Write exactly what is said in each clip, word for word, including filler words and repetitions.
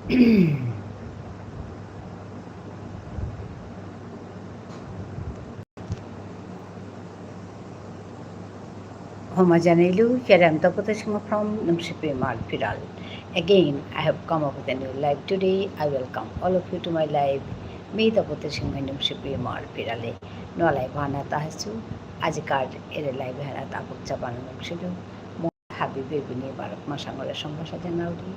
হমা জানাইলু, here I am Tapati Singha from Nungshipi Imar Phiral. Again, I have come up with a new live today. I welcome all of you to my live. Me Tapati Singha Nungshipi Imar Phiral এ নুয়া live হানাত আহেসু। আজিকার এরে live হানাত আপক চাপানো নুংসিলু। হাবি বেবিনি বারক মাসাঙরে সম্ভাষা জানাউরি,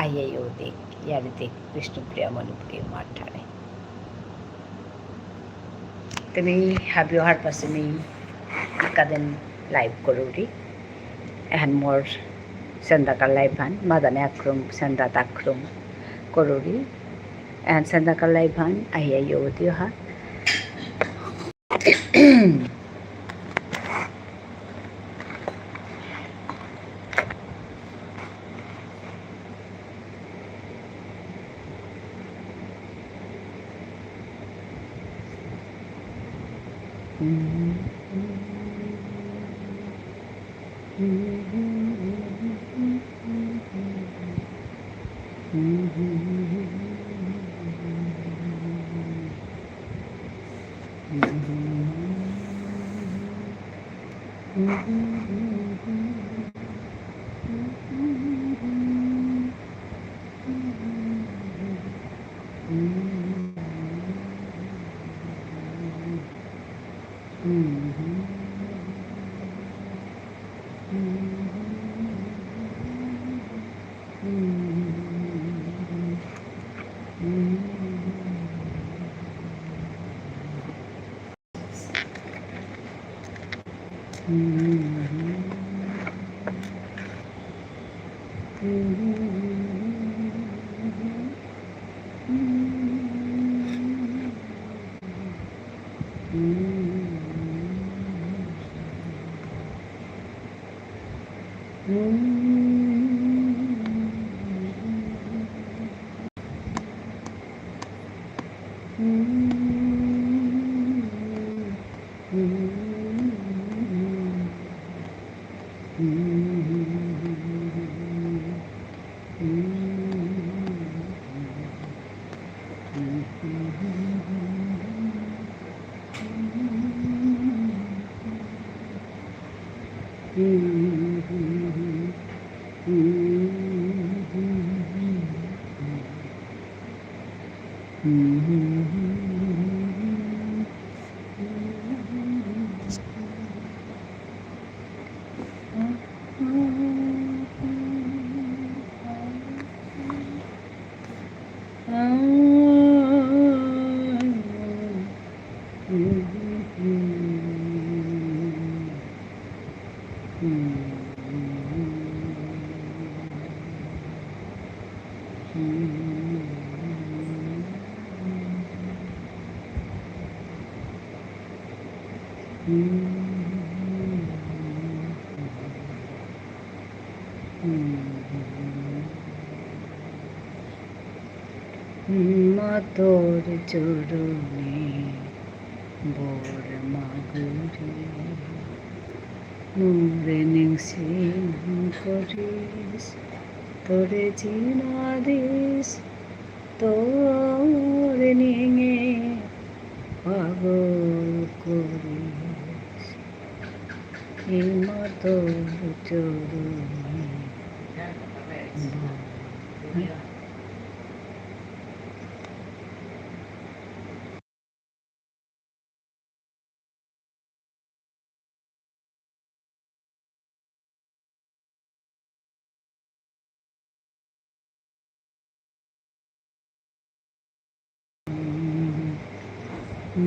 আহিয়া ইয়ৌদিক, ইয়ারিদিক, বিষ্ণুপ্রিয়া মণিপুরী মাঠারে। তুমি হাবি অহার পাসে মি একাদিন live করুরি। এহান মোর সন্ধ্যাকার live হান, মাদানে আক্রম, সন্ধ্যাত আক্রম করুরি। এহান সন্ধ্যাকার live হান, আহিয়া ইয়ৌদিক হা। মা তোর চরণে বর মাগুরি, মোরে নিংসিং করিস, তোরে জিনা দিস, তোরে নিঙে পাগল করিস। ইমা তোর চরণে।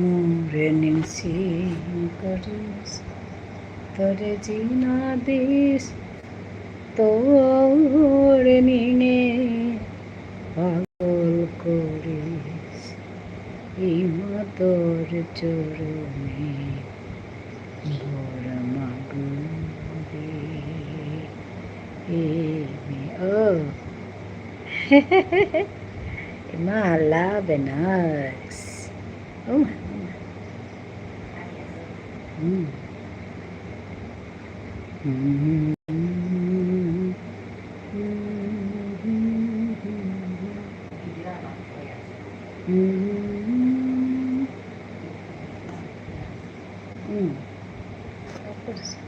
মোরে নিংসিং করিস, তোরে জিনা দিস, তোরে নিঙে পাগল করিস, ইমা তোর চরণে বর মাগুরি। এ মি ও। ইমা আলা বেনাস। ও মা, ও মা। হুম। হুম। করেসে।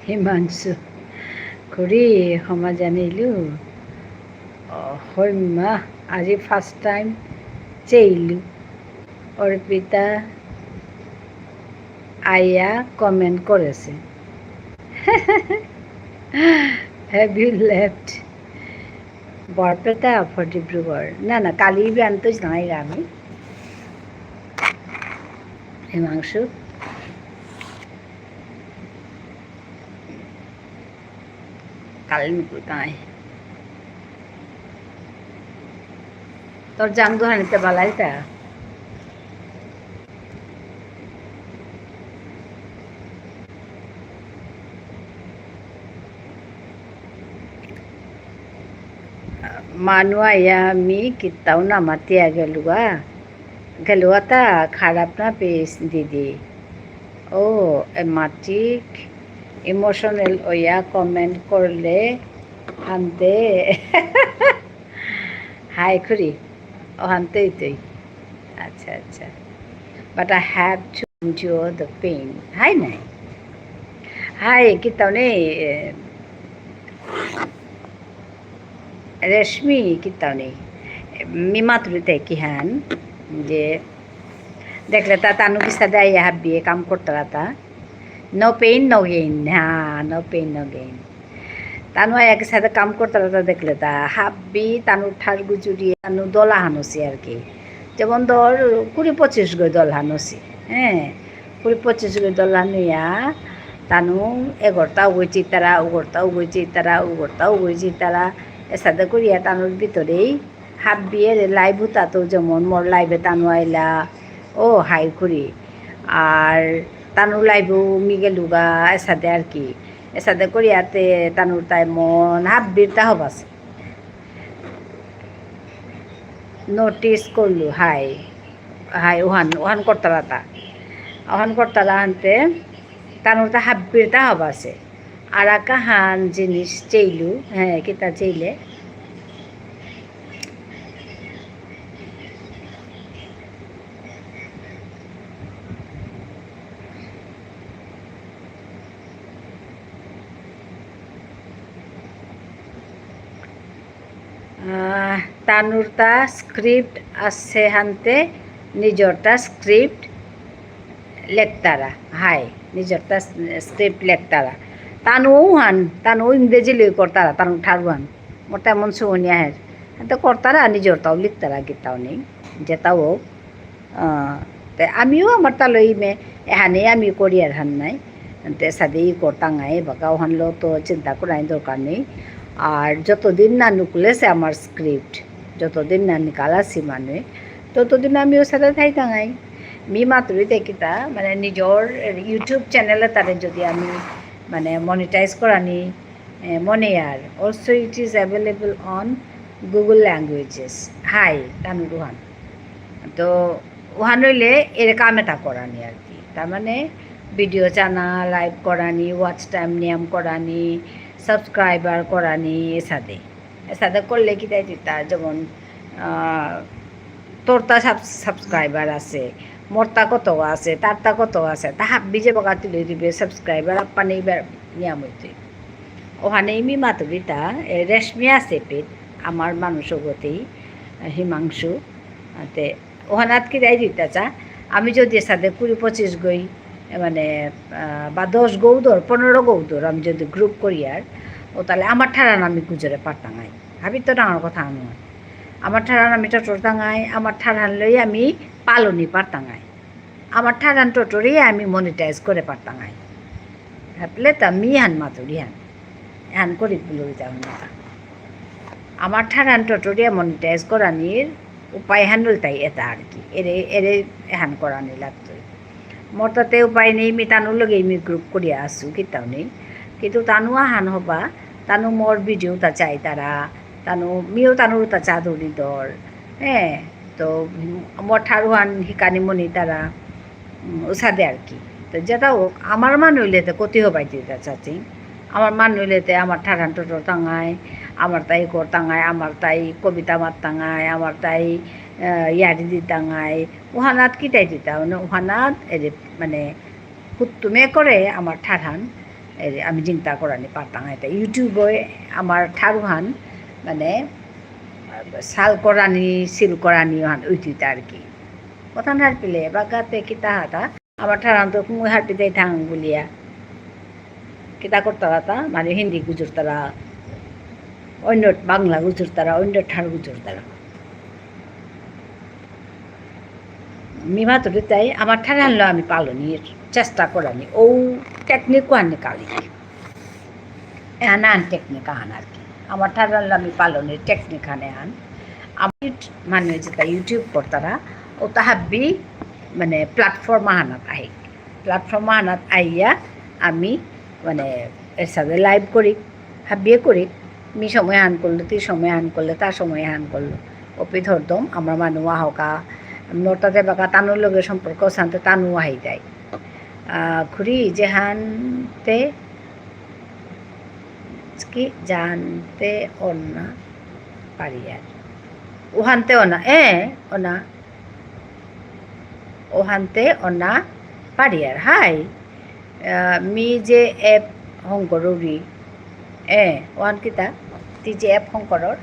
হিমাংশু, খুড়ি, হমা জানিলু। অ, হইমা, আজি first time চেইলু। অর্পিতা আয়া comment করেসে। Have you left? বরপেটা for ডিব্রুগড়। না, না, কালি বিয়ান তো জানাই আমি। হিমাংশু। কালি নিকু তাই। তোর জান দুহানিতে বালাইতা। মানু আয়া মি কিতাও না মাতিয়া গেলুগা। গেলুগা তা খারাপ না পেস দিদি। ও, এ মাতিক emotional ওয়া comment করলে হানতে। হাই খুড়ি, ও হানতেই তুই। আচ্ছা, আচ্ছা। But I have to endure the pain. হাই নাই। হাই, কিতাও নেই, এ, রেশমি কিতাও নেই। মি মাতুরিতে কিহান যে দেখলে তা তানু কিসাদে আইয়া হাব্বিয়ে কাম করতারা তা। No pain, no gain। হ্যাঁ, no pain, no gain। Tanu আইয়া কিসাদে কাম করতারা তা দেখলে তা হাব্বি তানু ঠার গুজুরি তানু দলা হানুসি আর কি। যেমন ধর কুড়ি পঁচিশ গো দল হানুসি। হ্যাঁ, কুড়ি পঁচিশ গো দল হানুয়া তানু এগরতা উগই চিতারা, উগরতা উগই চিতারা, উগরতা উগই চিতারা, এসাদে করিয়া তানুর ভিতরেই হাব্বিয়ে রে live হুতা তো যেমন মোর live এ তানু আইলা, ও হাই খুড়ি, আর তানুর live ও মি গেলুগা, এসাদে আর কি, এসাদে করিয়াতে তানুর তাই মন হাব্বির তা হবাসে। Notice করলু, হাই, হাই, ওহান, ওহান করতারা তা। ওহান করতারা হানতে, তানুর তা হাব্বির তা হবাসে। আর আকা হান জিনিস চেইলু, হ্যাঁ, কিতা চেইলে? আহ, তানুরতা script আছে হানতে নিজরতা script লেখতারা, হাই, নিজরতা script লেখতারা। তানু হান, তানু ইংরেজি লই করতারা, তানু ঠারহান। মোর তেমন শুনিয়া হের। তো করতারা, নিজরতাও লিখতারা, গীতাও নেই, যেতাও হোক। আহ, তে আমিও আমার তালই মে, এহানে আমি করিয়ার হান নাই। তে সাদে ই করতাঙাই, বাকা ওহানলো তো চিন্তা করার দরকার নেই। আর যতদিন না নুকলেসে আমার script, যতদিন না নিকালাসি মানে, ততদিন আমিও সাদে থাইতাঙাই। মি মাতুরি দেখিতা, মানে নিজর YouTube channel এ তারে যদি আমি মানে monetize করানি, এ, মনে আর। Also it is available on Google Languages। হাই, তানুর ওহান। তো ওহান হইলে এর কাম এটা করানি আর কি। তার মানে video চানা, live করানি, watch time নিয়ম করানি, subscriber করানি, এসাদে। এসাদে করলে কি তাই দিতা? যেমন, আহ, তোরতা sub-, subscriber আছে, মোরতা কত আছে, তারতা কত আছে, তা হাব্বি যে বগা তুলে দিবে subscriber, আপ্পা নেই বে-, নিয়াম হইতে। ওখানে মি মাতুরিতা, এ, রেশমি আছে পেট, আমার মানুষ গতেই, হিমাংশু, আতে, ওখানাত কি দেয় দিতা চা, আমি যদি সাথে কুড়ি পঁচিশ গই, এ, মানে, আহ, বা দশ গৌ ধর, পনেরো গৌ ধর, আমি যদি group করি আর, ও তাহলে আমার ঠারান আমি গুজরে পারতাম আই। হাবি তো ডাঙর কথা নয়। আমার ঠারহান আমি টটরতাঙাই, আমার ঠারহান লই আমি পালনি পারতাঙাই। আমার ঠারহান টটরি আমি monetize করে পারতাঙাই। হাবলে তা মি হান মাতুরি হান। হান করি বুলুরি তা হান মাতা। আমার ঠারহান টটরিয়া monetize করানির উপায় হান লইতাই এটা আর কি। এরে, এরে হান করানি লাগতই। মোর তাতে উপায় নেই, মি তানুর লগে মি group করিয়া আসু, কিতাও নেই। কিন্তু তানু আহান হবা, তানু মোর video তা চাইতারা, তানু মিও তানুর তা চাদুরি দর। হ্যাঁ, তো, উম, মোর ঠারহান হিকানি মনিতারা, উম, উসাদে আর কি। তো যেটা হোক, আমার মানু হইলে তো কতি হবাই দিতা চাচি। আমার মানু হইলে তে আমার ঠারহান টটরতাঙাই, আমার তাই করতাঙাই, আমার তাই কবিতা মারতাঙাই, আমার তাই, আহ, ইয়ারি দিতাঙাই। ওহানাত কিতাই দিতা, মানে ওহানাত এরে, মানে, হুত্তুমে করে আমার ঠারহান, এ, আমি জিংতা করানি পারতাম। এটা YouTube-এ আমার ঠারহান, মানে, সাল করানি, সিল করানি হান উইতিতা আর কি। কথা না হারপিলে, বাগাতে কিতা হাতা, আমার ঠারহান তো কুমুই হারপিতাই থাং বুলিয়া। কিতা করতারা তা, মানে হিন্দি গুজরতারা, অন্য বাংলা গুজরতারা, অন্য ঠার গুজরতারা। মি মাতুরি তাই আমার ঠারহানলো আমি পালনির চেষ্টা করানি। ও technique ওহান নিকালি। এহান আন technique আন আর কি। আমার ঠারহানলো আমি পালনির technique আন এহান। আমি মানে যেটা YouTube করতারা, ও তা হাব্বি মানে platform আহানাত আহি। Platform আহানাত আইয়া আমি মানে এর সাথে live করি, হাবিয়ে করি। মি সময় হান করলো, তি সময় হান করলে, তার সময় হান করলো। ওপি ধরদম, আমার মানু আহকা, নটাতে বাকা তানুর লগে সম্পর্ক শান্তে তানু আহি যায়। আহ, খুড়ি যেহানতে কি জানতে অনা পারিয়ার। ওহানতে অনা, এ, অনা। ওহানতে অনা পারিয়ার। হাই, আহ, মি যে app হঙকরুরি, এ, ওহান কিতা, তি যে app হঙকরর,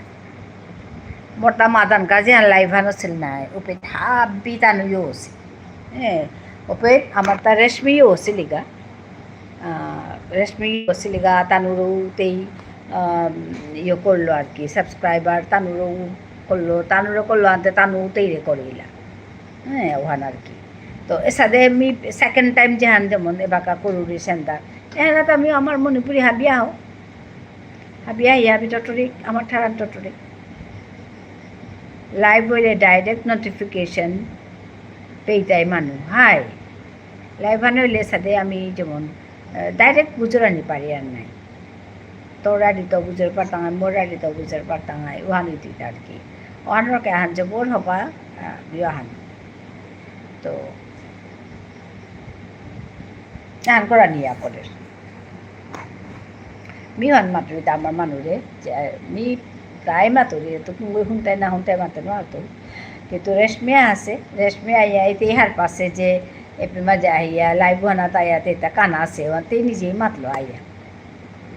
মোরতা মাদান কাজে আন live হান আছিল নাই, উপে হাবি তানু ইয়োসি। এ, উপে আমার তা রেশমি ইয়োসিলিগা। আহ, রেশমি ইয়োসিলিগা, তানুরও তেই, আহ, ইয়ে করলো আর কি, subscriber তানুরও করলো, তানুরও করলো, আনতে তানুও তেইরে করিলা। হ্যাঁ, ওহান আর কি। তো এসাদে মি second time যেহান যেমন এবাকা করুরি সেন্টার, এহানাত আমি আমার মণিপুরি হাবিয়া হো। হাবিয়া ইয়া হাবি টটরি, আমার ঠারান টটরি। Live হইলে direct notification পেইতাই মানু। হাই। Live হান হইলে সাদে আমি যেমন, আহ, direct গুজরানি পারি আর নাই। তোর আড়ি তো গুজর পারতাঙাই, মোর আড়ি তো গুজর পারতাঙাই, ওহান ইতি আর কি। ওহানর কে হান জবর হবা, আহ, বিয়া হান। তো, হান করানি ইয়া করে। মি হান মাতুরি তা আমার মানুরে, যে, মি প্রায় মাতুরি, তো কুঙ্গুই হুনতাই না হুনতাই মাতে না তো। কিন্তু রেশমিয়া আছে, রেশমিয়া ইয়া ইতে হার পাশে যে এপি মাঝে আহিয়া, live হানাত আয়া, তে তা কানা আছে, ওহান তে নিজেই মাতলো আয়া।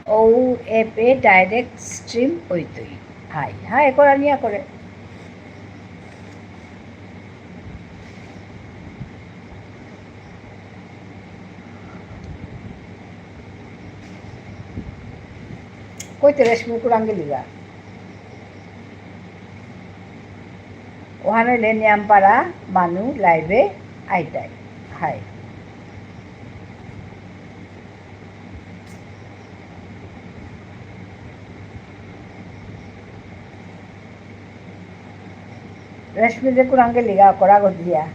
ও এপে direct stream ওইতই। হাই, হাই, করানি ইয়া করে। কইতে রেশমি কুরাঙ গেলিগা। ওহান হইলে নিয়ামপারা মানু live এ আইতাই। হাই। রেশমি যে কুরাঙ গেলিগা করা গদিয়া।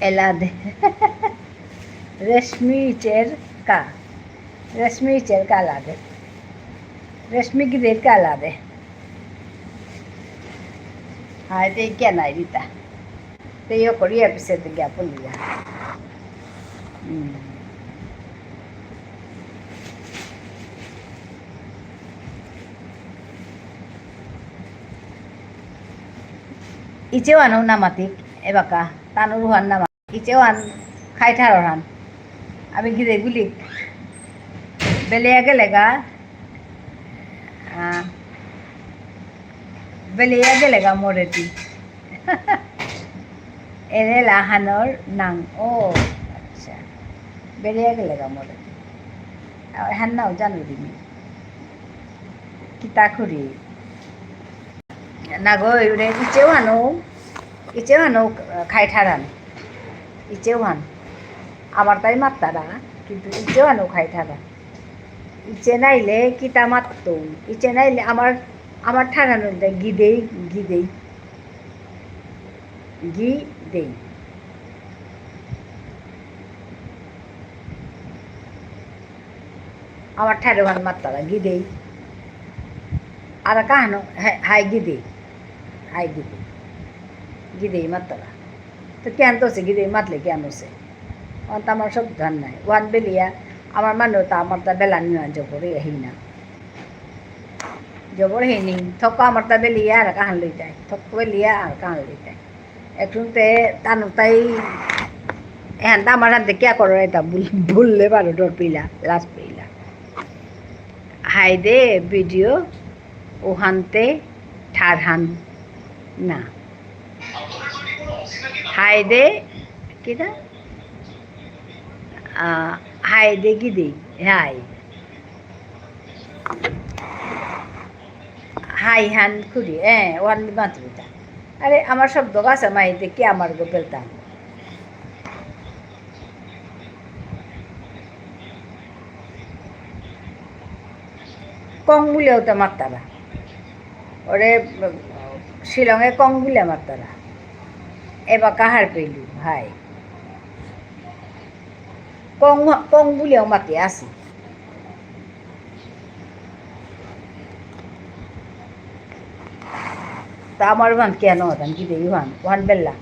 এলাদে। রেশমি ইচের কা। রেশমি ইচের কা লাদে। রেশমি গিদের কা লাদে। হায়, তে কে নাই দিতা। তে ইয়ো করিয়া পিছে তে গিয়া পুলিয়া। হুম। ইচেও আনো না মাতিক, এবাকা, তানুর হান না মাতিক। ইচেও আন, খাই ঠারর হান। আমি গিরে গুলি। বেলিয়া গেলেগা। আহ, বেলিয়া গেলেগা মোরেতি। এরে লাহানর নাং। ও, আচ্ছা। বেলিয়া গেলেগা মোরেতি। আর হান নাও জানো দিনি। কিতা করি? নাগো, ইউরে ইচেও আনো, ইচেও আনো খাই ঠারান। ইচেও আন। আমার তাই মাত্তারা, কিন্তু ইচেও আনো খাই ঠারান। ইচে নাইলে কিতা মাত্তো? ইচে নাইলে আমার, আমার ঠারান হইলে গিদেই, গিদেই। গিদেই। আমার ঠারে ওহান মাত্তারা গিদেই। আর কাহানো, হ্যাঁ, হাই গিদেই। হাই গিদেই। গিদেই মাত্তারা। তো কিহান তো সে গিদেই মাতলে কিহান সে? ওহান তো আমার শব্দ হান নাই। ওহান বেলিয়া, আমার মানু তা আমার তা বেলা নিয়া জবরে হেইনা। জবর হেইনি। থক আমার তা বেলিয়া আর কাহান লইতাই। থক বেলিয়া আর কাহান লইতাই। এখন তে তানু তাই এহান তা আমার হাতে কিয়া করো এটা ভুল-, ভুললে বারো ডর পিলা, লাজ পিলা। হাই দে ভিডিও ওহানতে ঠারহান না। হাই দে কিতা? আ, হাই দে গিদেই, হাই। হাই হান খুরি, এ, ওহান মাতুরিতা। আরে, আমার শব্দ গাছে মাইতে কি আমার গো পেলতাম? কং বুলিয়াও তো মাত্তারা। ওরে, শিলংয়ে কং বুলিয়া মাত্তারা। এবার কাহার পেলু, হাই। কং, কং বুলিয়াও মাতে আসি। তা আমার ওহান কেন হতাম, কি দেই ওহান, ওহান বেল্লা।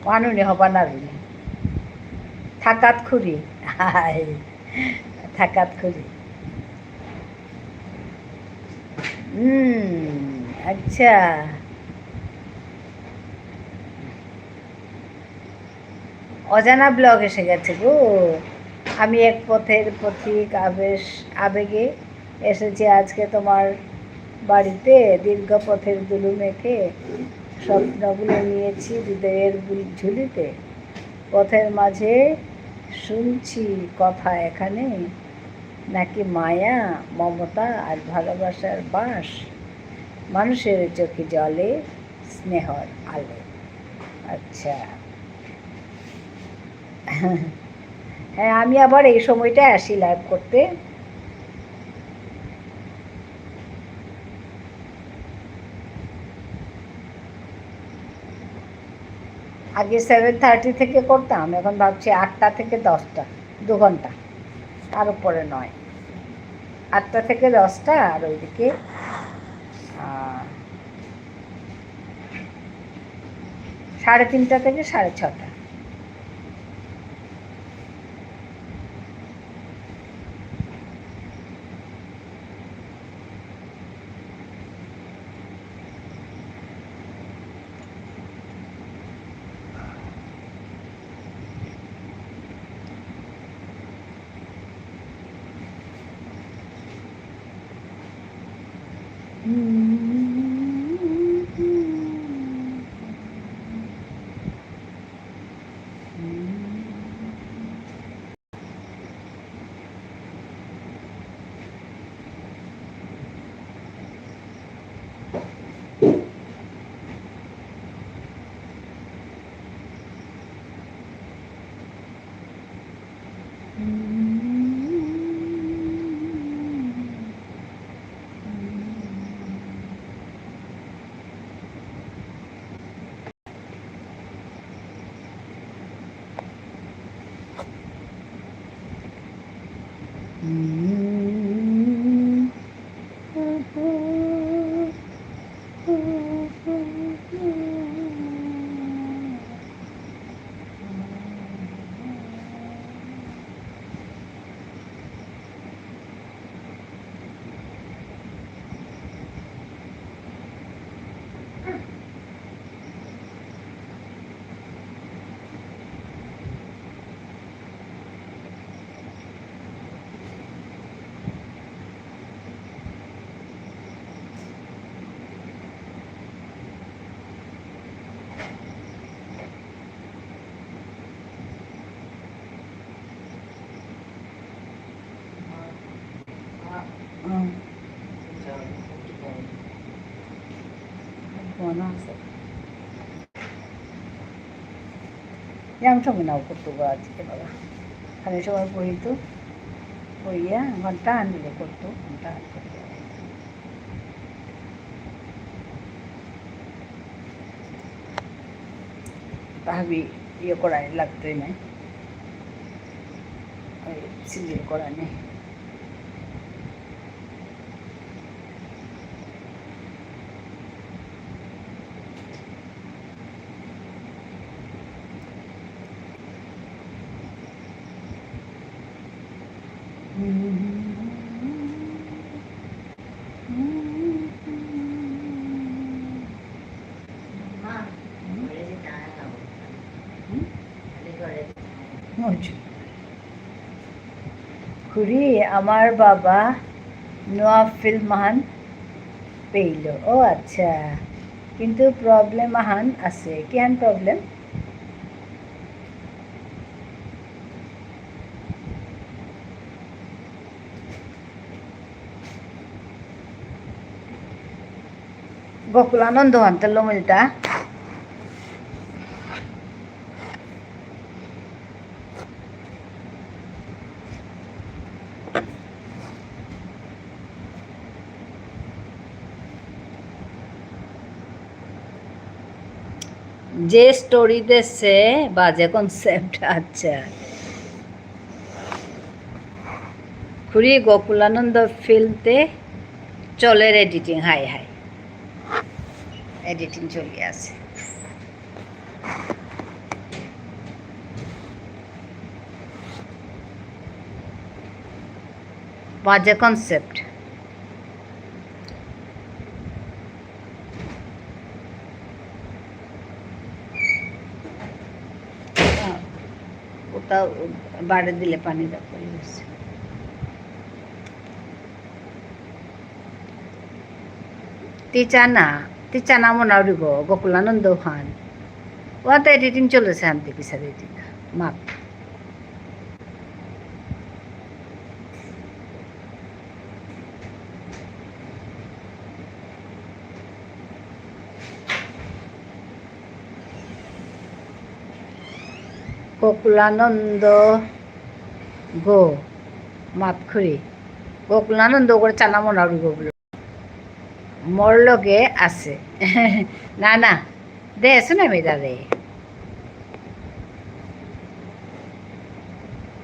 ওহান উনি হবা না রুনি। থাকাত খুরি। হাই। থাকাত খুরি। হুম, আচ্ছা। অজানা ব্লগ এসে গেছে গো। আমি এক পথের পথিক আবেশ, আবেগে এসেছি আজকে তোমার বাড়িতে। দীর্ঘ পথের ধুলো মেখে স্বপ্নগুলো নিয়েছি হৃদয়ের বুল-, ঝুলিতে। পথের মাঝে শুনছি কথা এখানে, নাকি মায়া, মমতা আর ভালোবাসার বাস? মানুষের চোখে জলে স্নেহর আলো। আচ্ছা। হ্যাঁ, আমি আবার এই সময়টা আসি লাইভ করতে। আগে সেভেন থার্টি থেকে করতাম, এখন ভাবছি আটটা থেকে দশটা, দু ঘন্টা, তার উপরে নয়। আটটা থেকে দশটা, আর ওইদিকে, আহ, সাড়ে তিনটা থেকে সাড়ে ছটা। Yang chong nau kutu ba ti ke ba. Kani chong kutu. Kuya, ngan tahan dulu kutu, ngan tahan kutu. তাহাবি ইয়ে করাই লাগতই নাই। সিরিয়াল করা নেই। খুড়ি, আমার বাবা নোয়া ফিল্ম আহান পেইল। ও আচ্ছা, কিন্তু প্রবলেম আহান আছে। কিহান প্রবলেম? গোকুলানন্দ হানতে লমিলতা। যে স্টোরি দেসে বাজে কনসেপ্ট, আচ্ছা। খুড়ি গোকুলানন্দ ফিল্মতে চলের এডিটিং, হাই হাই। এডিটিং চলি আছে। বাজে কনসেপ্ট। ওটা বাড়ি দিলে পানি দাও, পড়ে গেছে। তি চানা, তি চানা মনাউরি গো, গোকুলানন্দ হান। ওয়াতে এডিটিং চলেছে, আনতে পিছারে দিতা। মাপ। গোকুলানন্দ গো, মাফ করি। গোকুলানন্দ করে চানা মনাউরি গো বুলো। মোর লগে আছে। না, না। দে, শুনে মি দাদে।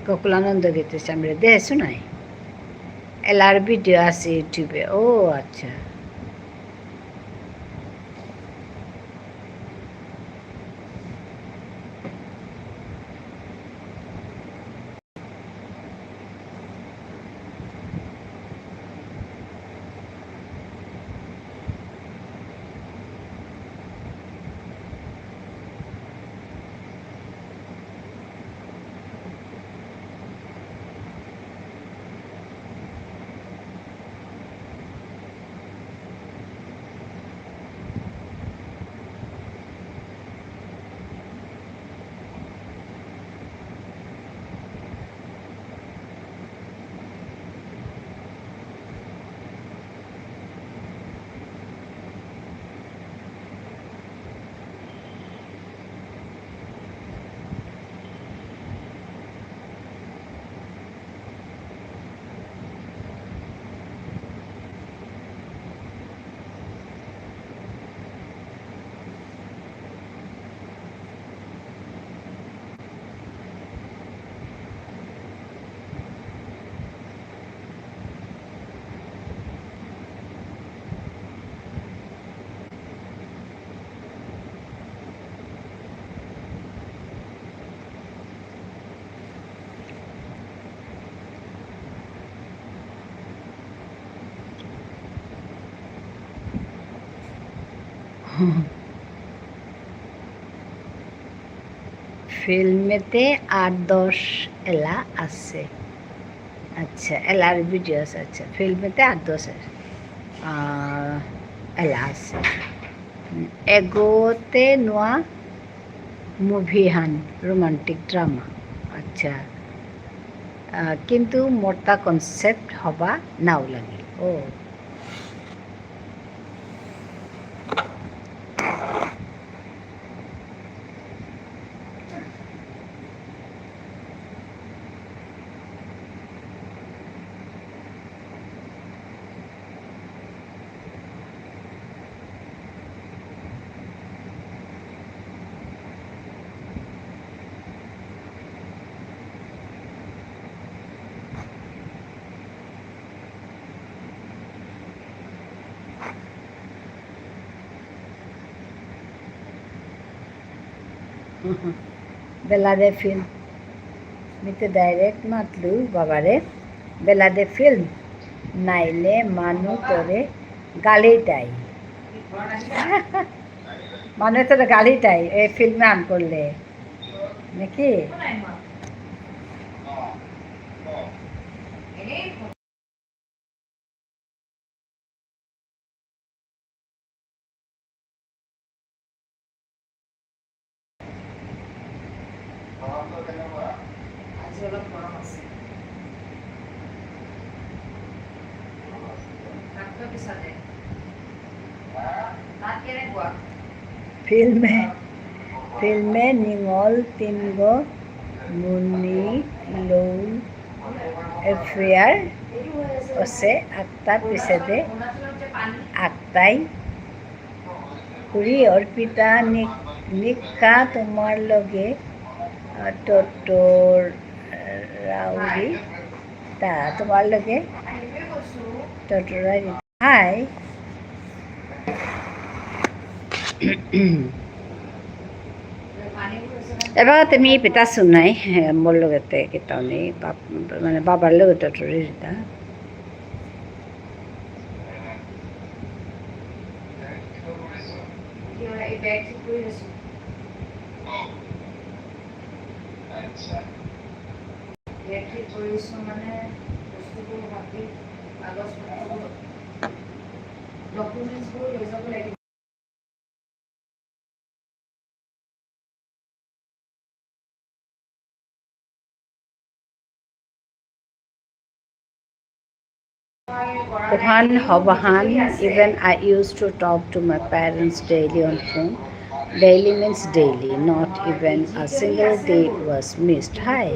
গোকুলানন্দ গীত সামনে দে, শুনাই। এলার ভিডিও আছে YouTube-এ। ও, আচ্ছা। ফিল্মেতে আট দশ এলা আছে। আচ্ছা, এলার ভিডিও আছে। আচ্ছা, ফিল্মেতে আট দশ এ-, আহ, এলা আছে। এগোতে নোয়া মুভি হান, রোমান্টিক ড্রামা। আচ্ছা। আহ, কিন্তু মোরতা কনসেপ্ট হবা নাও লাগিল। ও। বেলা দে film। মি তো direct মাতলু বাবারে, বেলা দে film। নাইলে মানু তোরে গালি দেয়। মানু তোরে গালি দেয়, এই film আহান করলে। নাকি? আজি অলপ গৰম আছে। Film এ, film এ নিঙল তিনগ মুনি লৌ affair অসে আক্তা পিসেদে আক্তাই। খুড়ি অর্পিতা নিক-, নিকা তোমার লগে, আহ, টটর, আহ, রাউরি তা তোমার লগে টটরারি। হাই। এবাকা তুমি পিতা শুনাই, এ, মোর লগতে কিতাও নেই, বাপ-, মানে, বাবার লগতে টটরি রিতা। Bag ঠিক কৰিছো মানে বস্তুবোৰ ভাবি কাগজ পত্ৰবোৰ, ডকুমেণ্টছবোৰ লৈ যাব লাগিব। ওহান হবাহান, even I used to talk to my parents daily on phone. Daily means daily, not even a single day was missed. Hi.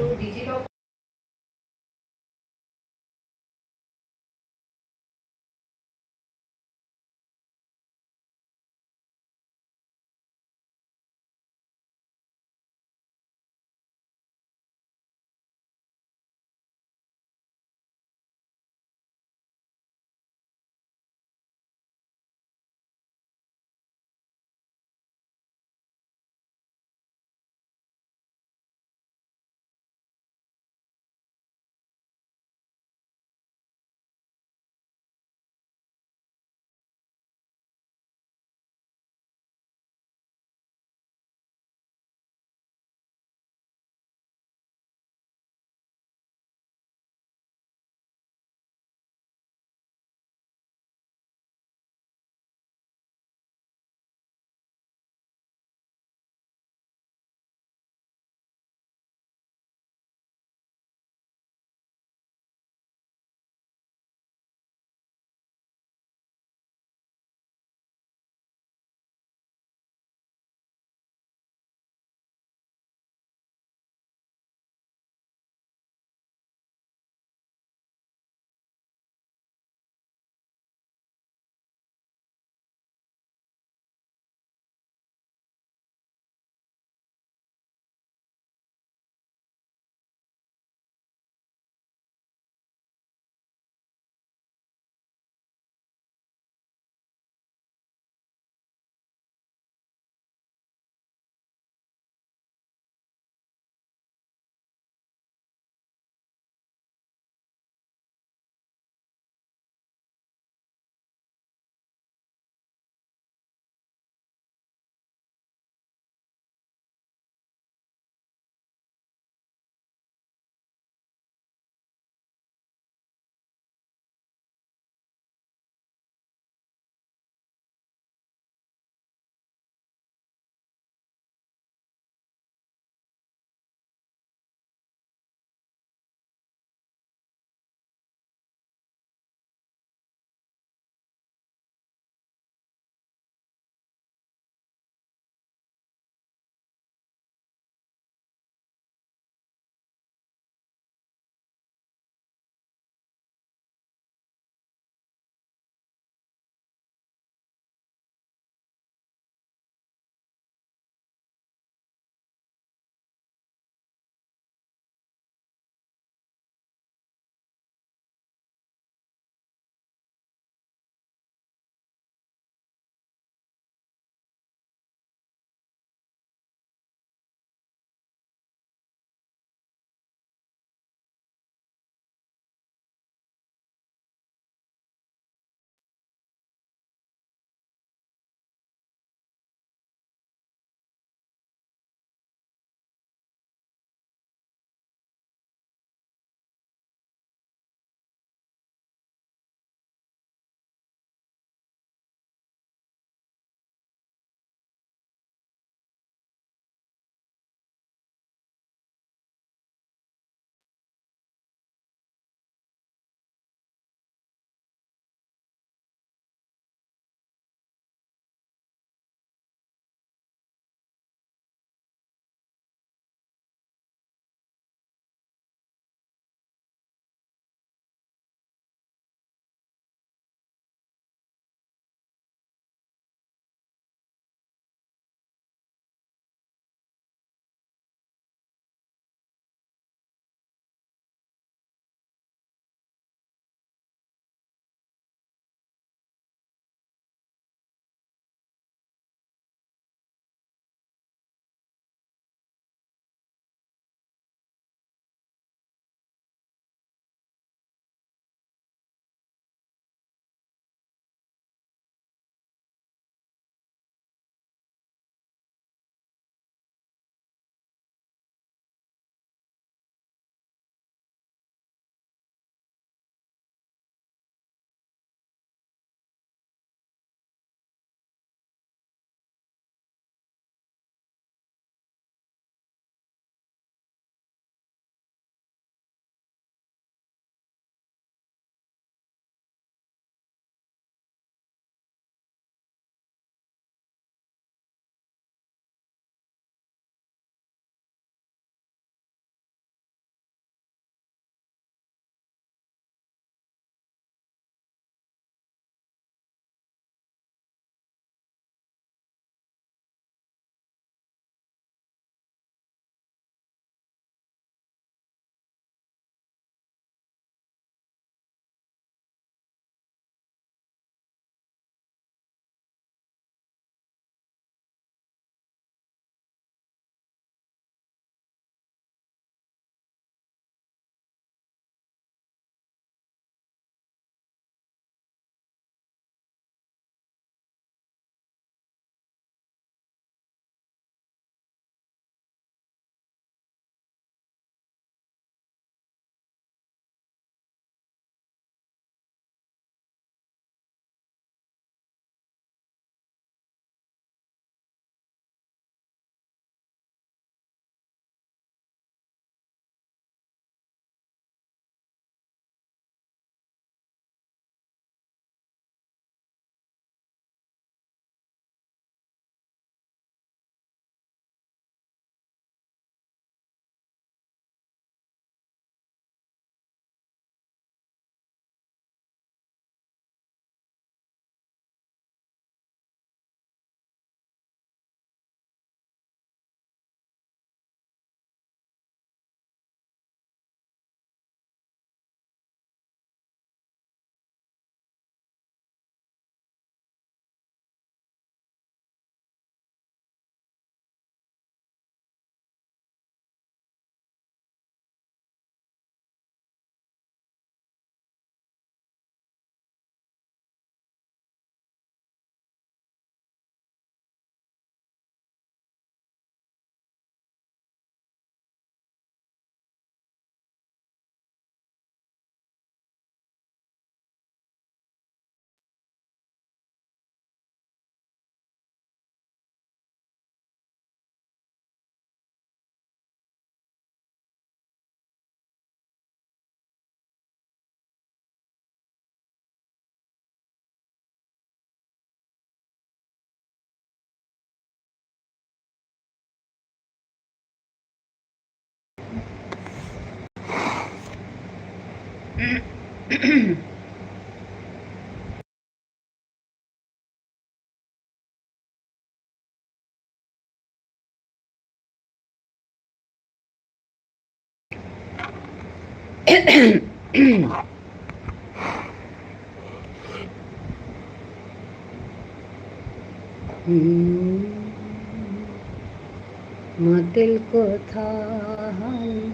মাতিল কথাহানি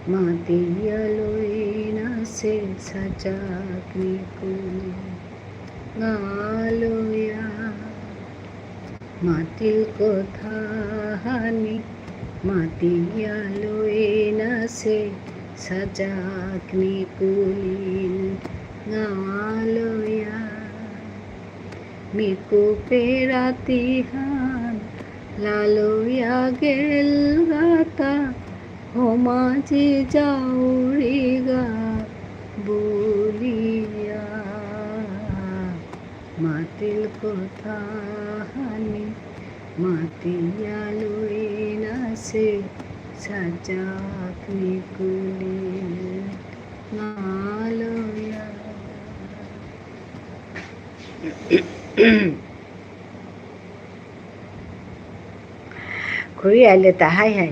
মাতিয়া লইনাসে সাজাক নিকুলি। গালয়া। মাতিল কথাহানি মাতিয়া লইনাসে সাজাক নিকুলিল। গালয়া। মিকুপে রাতিহান লালয়া গেলগাতা, হমাজি যাউরিগা বুলিয়া। মাতিল কথাহানি মাতিয়া লইনাসে সাজাক নিকুলি। গালয়া। খুড়ি আইলে তা, হাই হাই।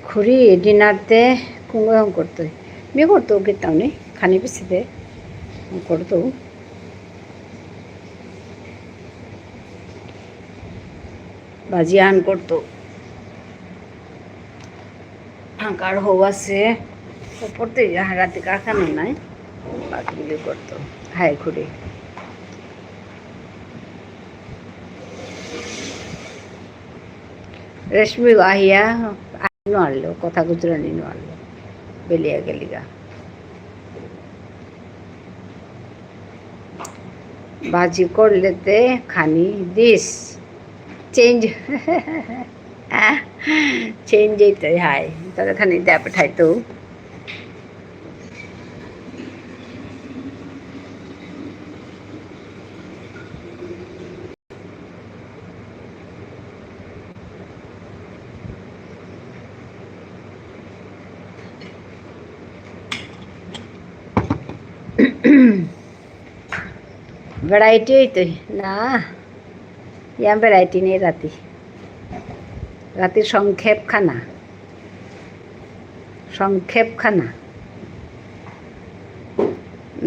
খুরি, dinner তে কুঙগ করতই? মি করতৌ কিতাউনি, খানি পিসেদে করতৌ। ভাজি আন করতৌ। ফাঙ্কার হৌ আসে, উপরতে ইয়া রাতি কারখানা নাই, বাকিগুলি করতৌ। হাই খুরি। রেশমি আহিয়া নোয়ারলো, কথা গুজরানি নোয়ারলো, বেলিয়া গেলিগা। ভাজি করলেতে খানি দিস, change, change এইতে হাই, তাহলে খানি দেয়া পেঠাইতৌ। Variety হইতই না, ইয়াম variety নেই রাতি। রাতির সংক্ষেপ খানা। সংক্ষেপ খানা।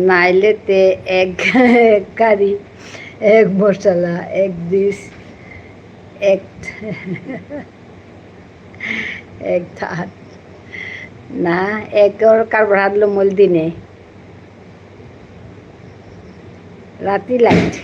নাইলে তে এক, এক কারি, এক মশলা, এক ডিশ, এক, এক থাত। না, এক ওর কারবার হাত লো মল দিনে। রাতি light।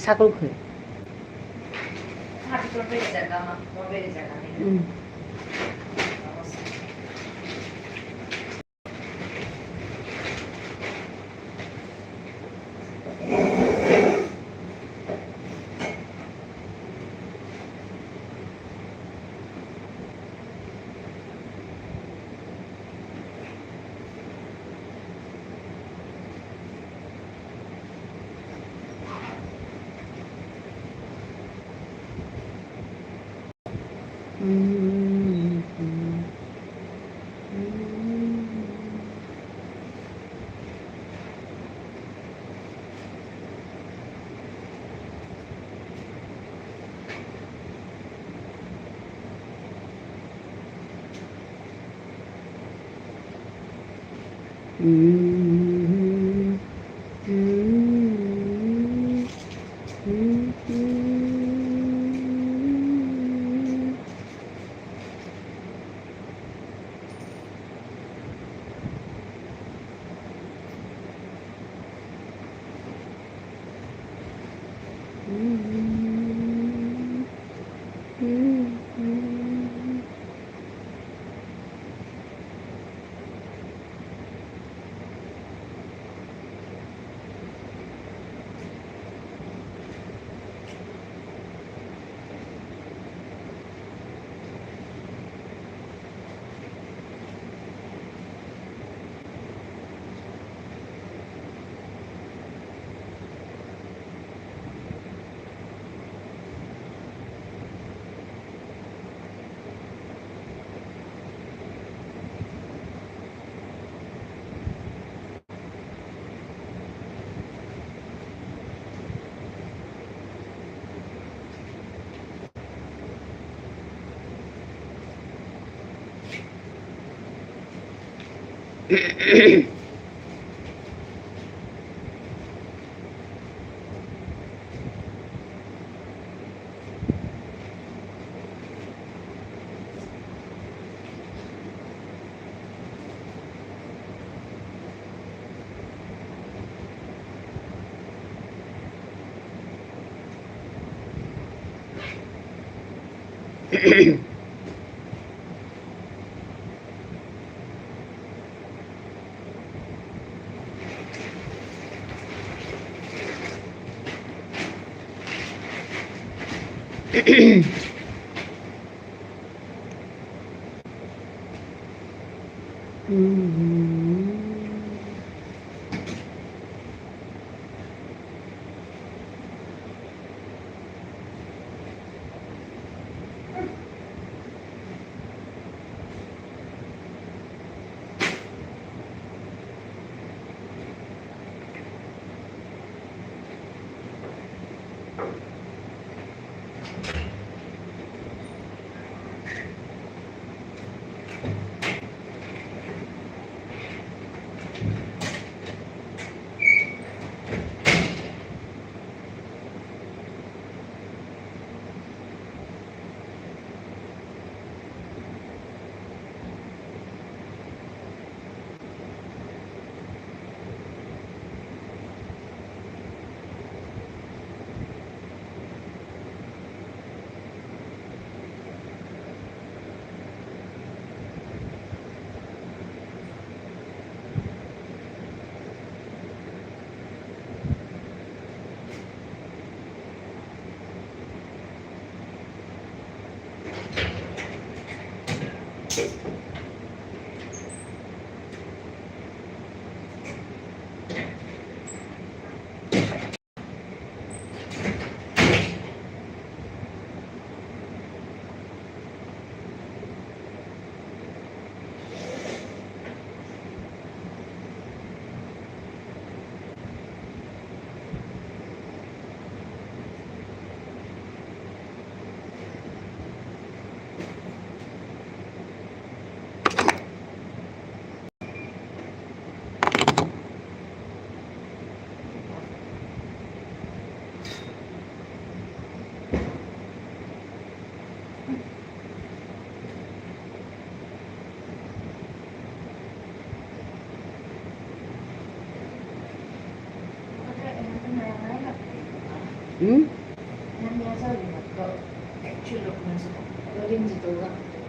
চাকল খুঁড়ে। হুম। Hmm?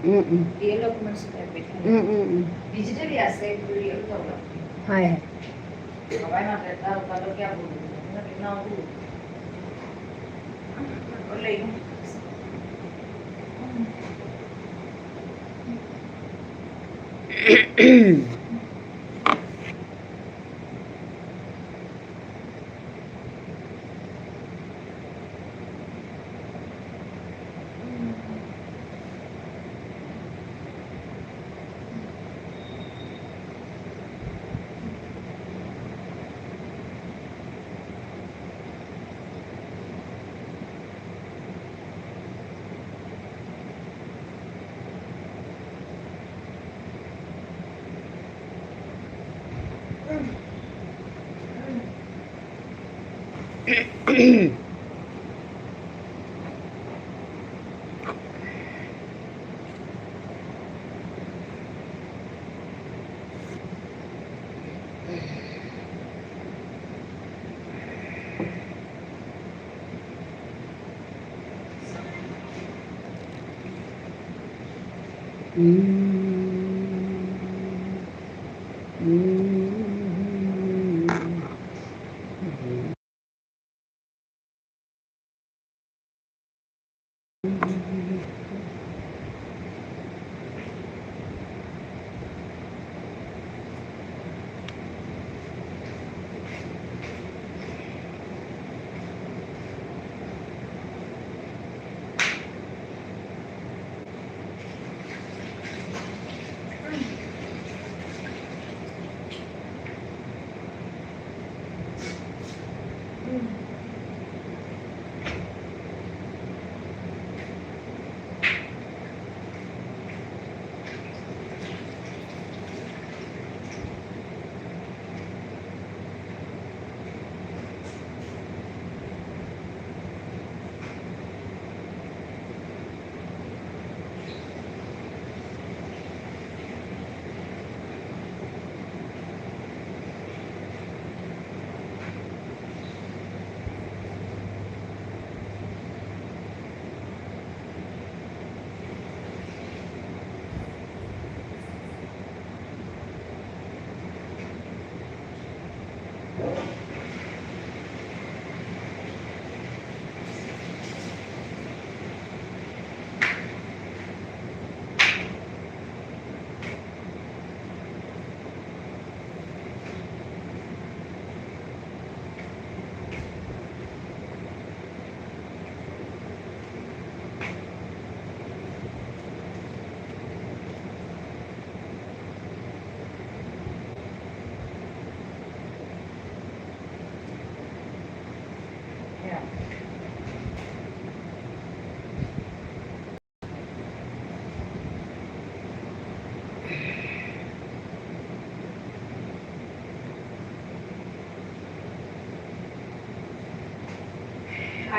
Mm-mm. Mm-mm-mm. Hi, hi.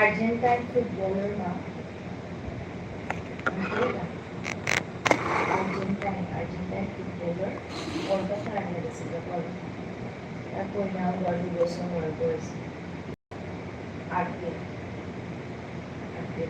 Argentine footballer না? Argentine, Argentine footballer কলকাতা আনিয়ে দিয়েছিল বল। তারপর না ওয়ার্ল্ড বসে মরে পড়েছে। আগে, আগে।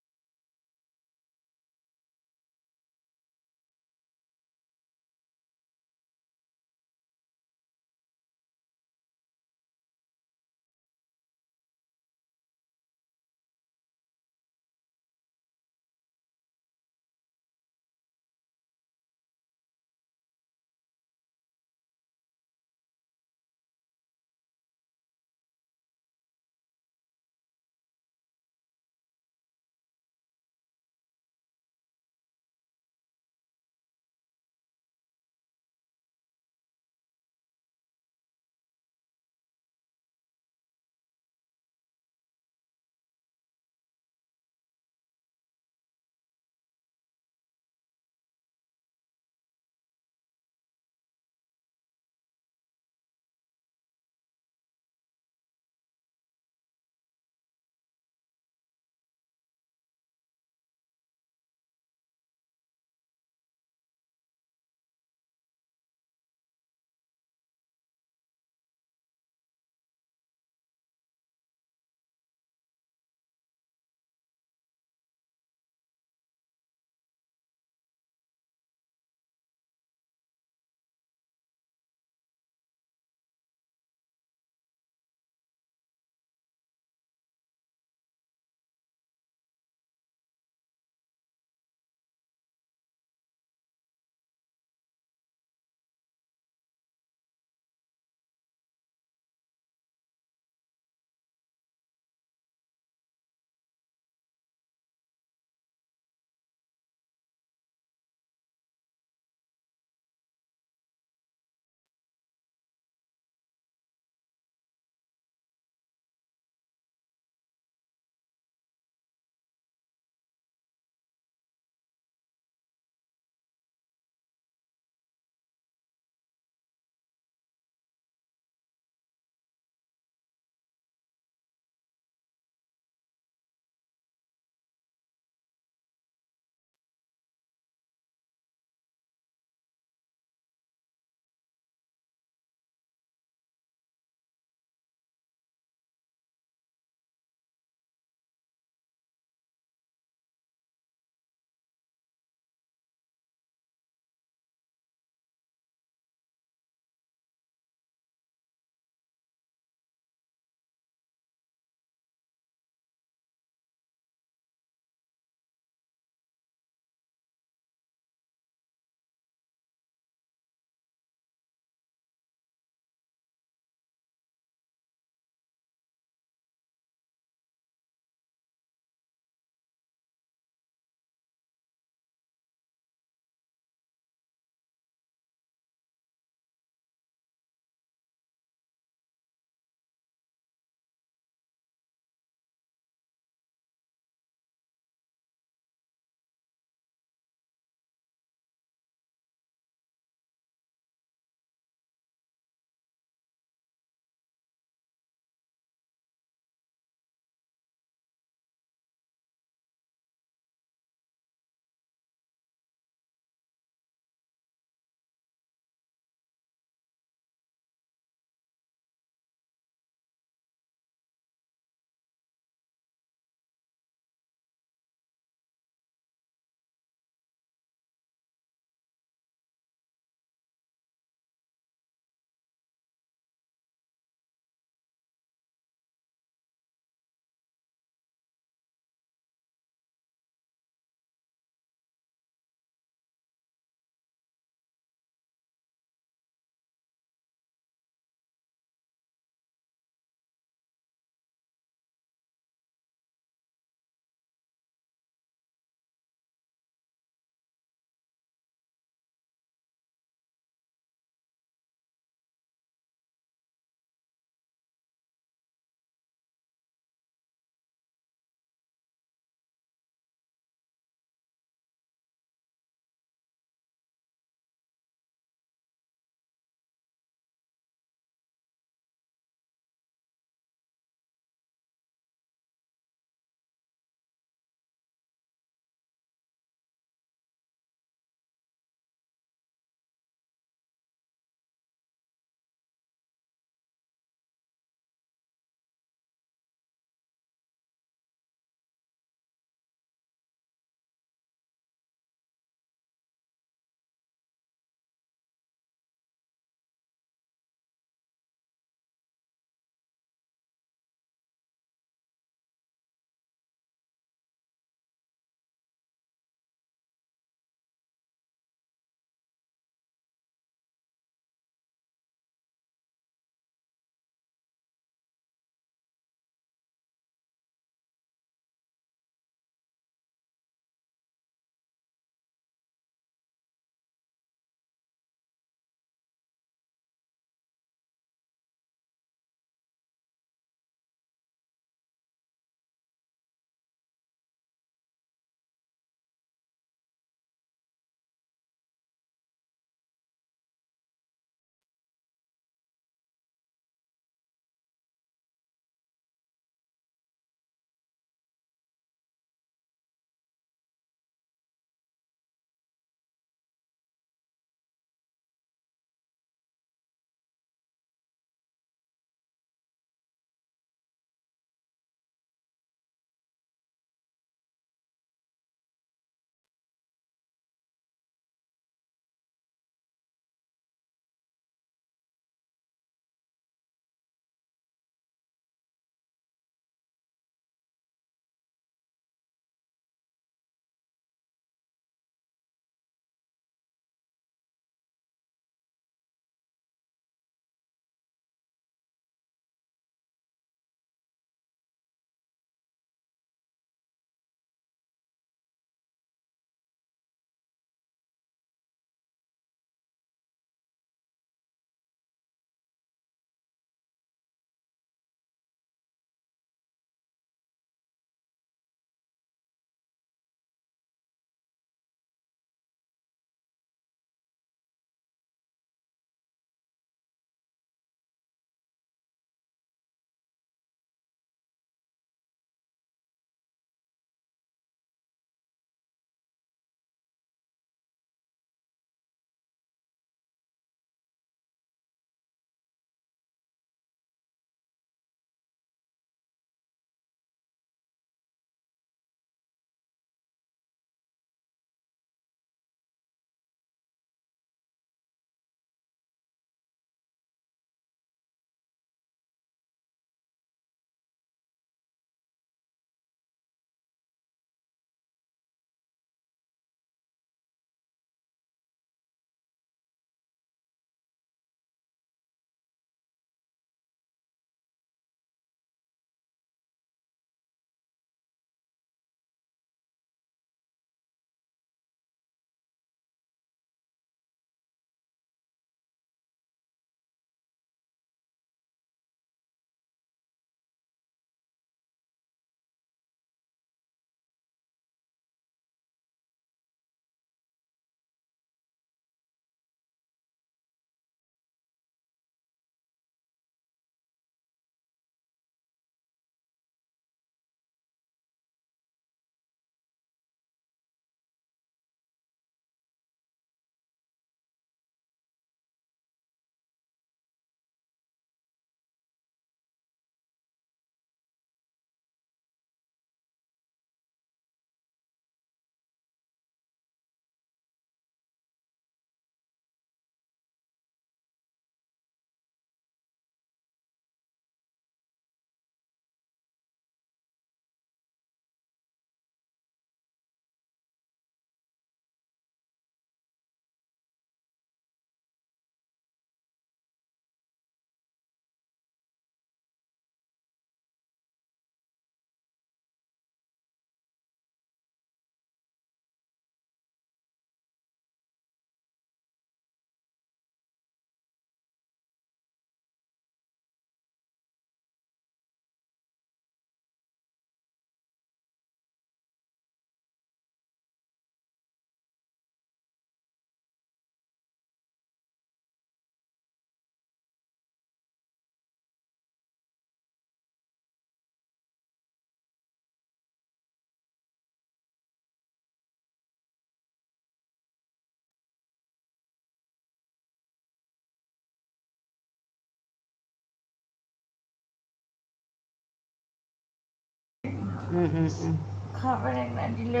হুম, হুম, হুম। খাবার না দিলে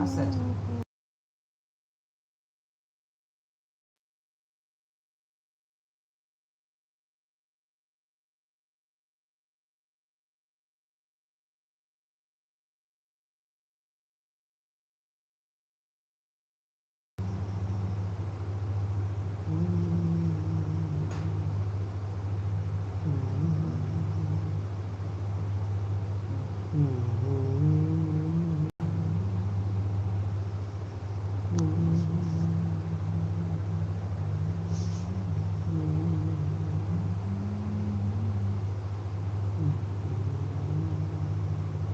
আচ্ছা,